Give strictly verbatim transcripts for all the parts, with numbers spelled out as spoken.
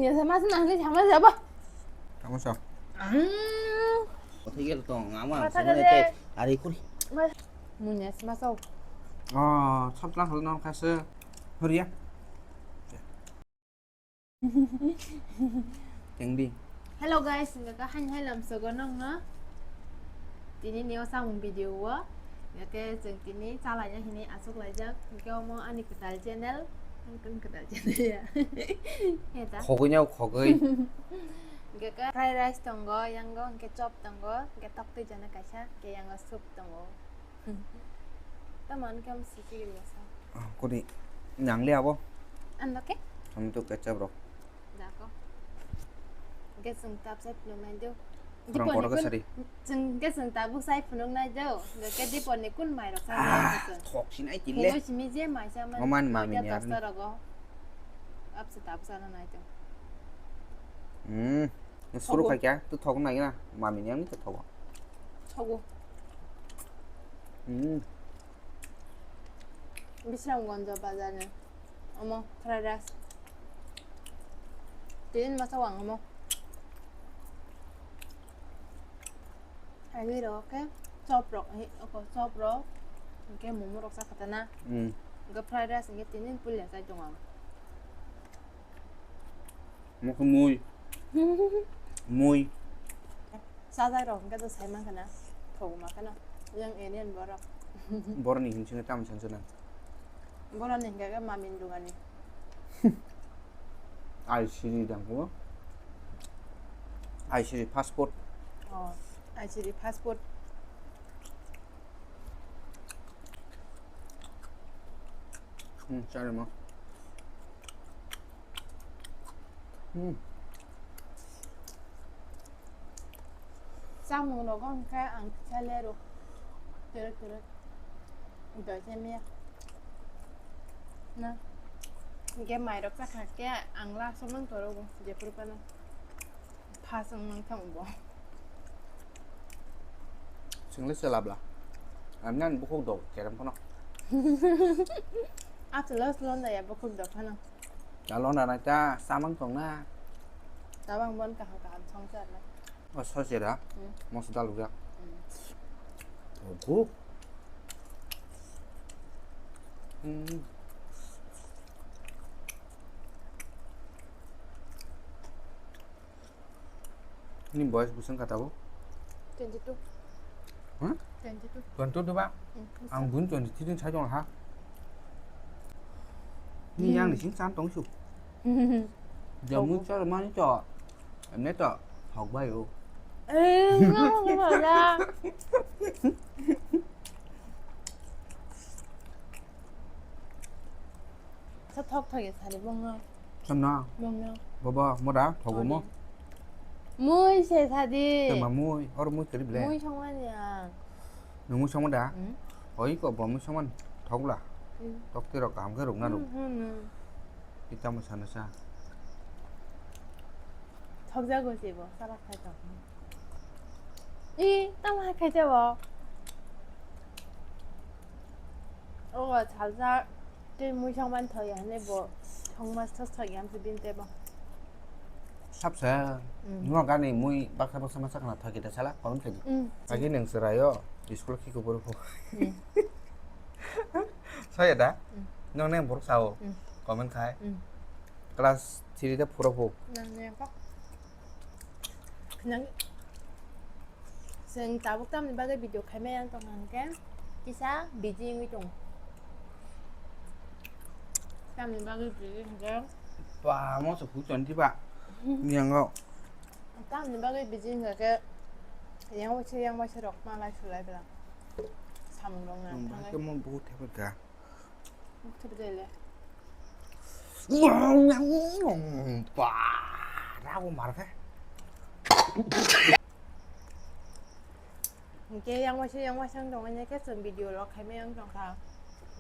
Ni sama sana ni sama siapa? Kamu so. Hmm. Kothai gel tong, ama Mata sama gede. Nete, ari kuri. Munyes masau. Oh, sab lang hal nong kase. Hurry ya. Tengdi. Hello guys, hingke ka hain hai lamsogo nongno. Tini ni o samung video o. Hingke chwng tini chalaina hini aswk laijak. Hingke omo ani kwtal channel. Ang kung kwtal channel ya. Heta. Khogwi nyao khogwi. Hingke ka fried rice tongo, yango hingke chop tongo, hingke tok twi jana kaisa, hingke yango soup tongo. Tamo ani khe omo sisi gini sa. Ah, kuni nang le abo. Ano ke? Kami tu kecap rok. Dako. Hingke chwng tabuk sai phunuk nai do. Khorang Dipor ni kotor kun, sari. Chwng, hingke chwng tabuk sai phunuk nai do. Hingke Dipor ni kun mai rok sa Ah, nai do chwng. Thok sinai tile. Phunuk simi je mai sa man. Oman mami ni arni. Dosta rogo. Abse tabuk sa nai do. Hmm. Suru Thogo. Khai kya? Tu thok nai na. Mami ni arni tu thogo. Thogo. Hmm. Bisramganj bazar ni. Omo fried rice. Tini masa wang omo. Agui rok khe chop rok, hi, oko chop rok, hingke momo rok cha kha ta na. Hmm. Hingke fried rice hingke tini puila chai tongo. Omo khe mui. Mui. Sajak rok hingke to sai mankha na, thogma kheno. Yang alien borok. Borok ni hinwi swngo tamo sansa na. Borok ni hingke khe mamin dugani. I C D dang ko. I C D fast food. Oh, I C D fast food. Hmm, sorry mo. Hmm. Samung rogo hingke ang kisa leru. Kerek kerek. Doi se miya. Na. Hingke mai rok chakha ke ang last o mang toro bo. Jephuru phano. Phas wng mang thang bo. Chwng le chwla bla. Ang nang bukhuk dok kerem phano. Ato los londa ya bukhuk dok phano. Ta londa nai ta samang tong na. Tabang bon kaham kaham song char na. O sojera. Hmm. Mos daluk ya. Hmm. Bukhuk. Hmm. Ni boys bwswng kha tabuk? Twenty two. Huh? Twenty two. Twenty two ba? Hmm, bwswng. Ang bun twenty three din sai tong ha. Ni yang ni sing chan tong su. Jamu char mani to. Emne to thok bai o. Eh, ngang ngang la. Sa thok thok ya sari bong no. Samna. Bong no. Baba, moda, thogo mo. Mui se sadi. Tengma mui, or mui kari ble. Mui songmani ya. Nung mui songma da? Hmm. Oi ko bo mui songman thok la. Hmm. Tok tiro kaham khe rukna ruk. Hmm, hmm, hmm. Kita mo sana sa. Thok jago se bo, salak khai thok. I, tamo hai khai jabo. O, salsa. Tei mui songmani thok ya hinwi bo songma thok thok ya hinwi bini teibo. Sabsa, mm, no gani mui baksa baksa masa kana thok kita sala, comment khaidi. Mm. Agi neng serayo, school ki kubur ko. Mm. Saya da? Mm. No neng borok sao, mm, comment khai. Mm. Class three da pura ko. Nang ne kok. Nang. Chwng tabuk tamni bagwi video khaimaya wng tongkha hwnkhe kisa busy wngwi tongo. Tamni bagwi busy hwnkhe. Ba, mo se hui tong di ba. Miyango. Tamni bagwi busy hwnkha khe yang waisa yang waisa rok malai sulai bwla. Samung rok na. Ang thangwi. Bahai khe mo buhut thepet kha. Bukti bwdele. Ba, rago mar khe. Hingke yang waisa yang waisa wng tongmani khe chwng video rok khaimaya wng tongkha.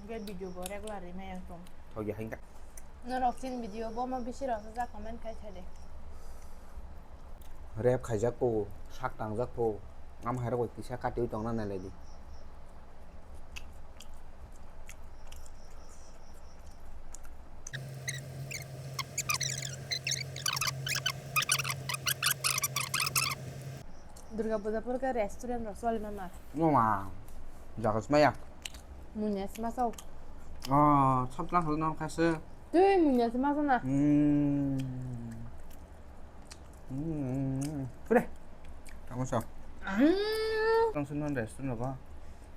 Hingke video bo regular rimaya wng tong. Thogi hingka. Norok chini video bo ma bisi rok jak comment khai thade. Rep khaijak po, sak tangjak po, am hai rok bai kisa katiwi tongna nai lai di. Durga Puja pore khe restaurant rok choli mama. Mama. Jaga smaya. Munya sma sao. Oh, sabla hal nang khase. Tui munya sma sana. Hmm. Hmm. Pure. Kamu so. Hmm. Langsung non restaurant apa?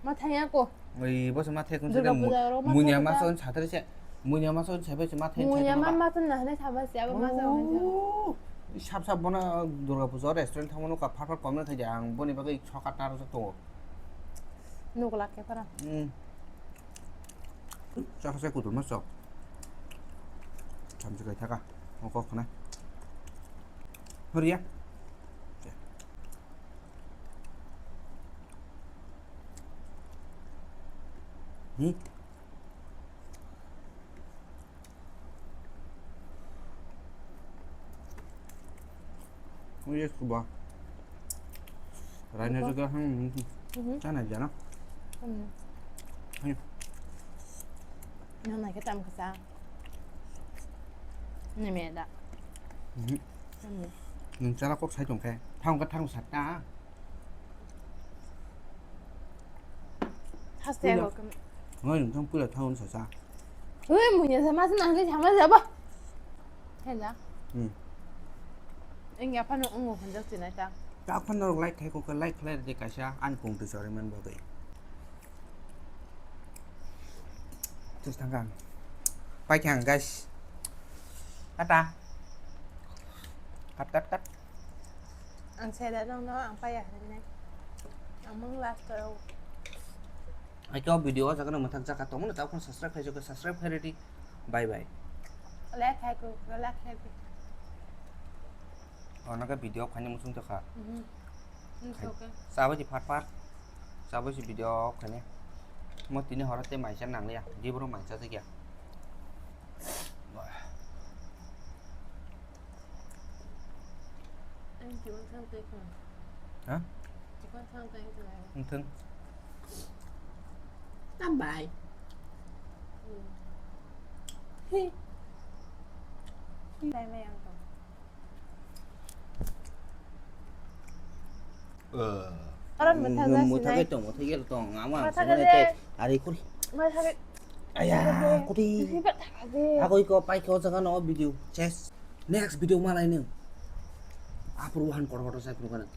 Ma thangya ko. Oi, boso ma thai kun Durga sede mu-, Puja ro ma munya thai ma ta. Son sathar se. Munya ma son sabe se ma thai Munya thai ma ma. Ma ton na hne thaba se abo ma sa hne. Oh, sap sap bono Durga Puja restaurant thangmano ka phar phar komna thai ang boni bagwi sokat tar tongo. Nuk lak ke para. Hmm. Chakha se kutul ma sok. Chamchi kai thaka. Oko khna. Horiya. Hmm? Ui, kuba. Raina juga, hmm, hmm, hmm. Mhm. Chana jana. Hmm. Ayo. Nang naikhe tam kasa. Neme da. Mhm. Hmm. Nung chala kok sai tongkhe. Thang ka thang sat ta. Haste Puila. Ko kam- Ngoi nung thang puila thang sa sa. Ui, munya sama sa nang sama sa ba. Hela. Hmm. Eng ya phano ungu hunjak sinai ta. Ta phano like khai ko like khlai de kaisa an kung tu sori man bagwi. Terus thang kang. Pai kang guys. Kata. Kat kat kat. Ang seda nang no ang paya hene. Ang mang last ko. Aiko video o jaga no mathak jaka tongmano ta khon subscribe khai jaka subscribe khai ready. Bye bye. Like khai ko, like khai ko. Ono ka video khani musung to kha. Mhm. Khai. It's okay. Sabo ji phat phat. Sabo ji video khani. Mo tini horo te maisa nang ya. Di bro maisa te kya. Ang chikon thang tei khna. Ha? Chikon thang tei khna. Ang thang. Tambai. Hmm. Hi. Hi. Dai mai ang tong. Aron mwthajak sinai. Mwthagwi tong, mwthagwi tong. Ama mwthagwi samani je. Tei ari kuri. Mwthagwi. Aya, kuri. Mwthagwi je. Agoi ko pai ko jaga no video. Chess. Next video malai nung. Apur wahan kotor kotor sai phuru kana.